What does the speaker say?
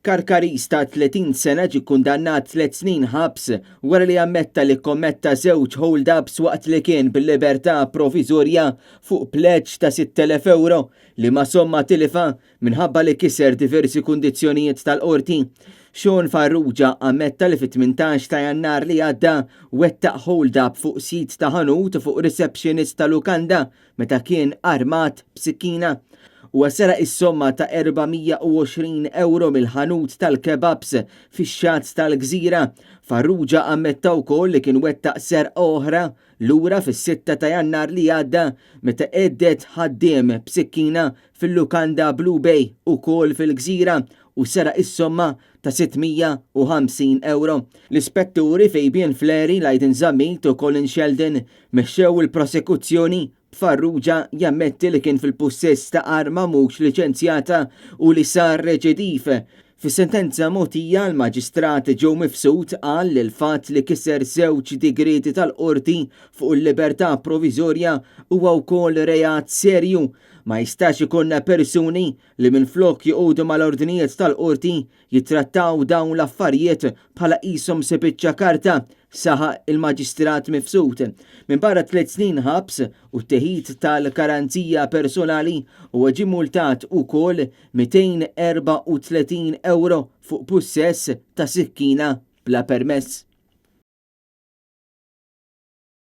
Karkariż ta' 30 sena ġie kkundannat tliet snin ħabs wara li ammetta li kkommetta żewġ hold-ups waqt li kien bil-libertà proviżorja fuq pleġġ ta' 6,000 ewro, liema somma tilifha minħabba li kiser diversi kundizzjonijiet tal-Qorti. Sean Farrugia ammetta li fit-18 ta' Jannar li għadda wettaq hold-up fuq sid ta' ħanut u fuq receptionist ta' lukanda meta kien armat b'sikkina. Huwa seraq is-somma ta' 420 ewro mill-ħanut tal-kebabs fix-Xatt tal-Gżira. Farrugia ammetta wkoll li kien wettaq serqa oħra lura fis-sitta ta' Jannar li għadda meta għedded ħaddiem b'sikkina fil-lukanda Blue Bay ukoll fil-Gżira u seraq is-somma ta' 650 ewro. L-Ispetturi Fabian Fleri, Lydon Zammit u Colin Sheldon mexxew il-prosekuzzjoni b'Farrugia jammetti li kien fil-pussess ta' arma mhux liċenzjata u li sar reċidiv. Fis-sentenza mogħtija l-Maġistrat Joe Mifsud qal li l-fatt li kiser żewġ digrieti tal-Qorti fuq il-libertà proviżorja huwa wkoll reat serju. Ma jistax ikollna persuni li minflok joqogħdu mal-ordnijiet tal-Qorti jittrattaw dawn l-affarijiet bħala qishom se biċċa karta, saħaq il-Maġistrat Mifsud. Minbarra tliet snin ħabs u t-teħid tal-karanzija personali huwa ġie multat ukoll 234 ewro fuq pussess ta' sikkina bla permess.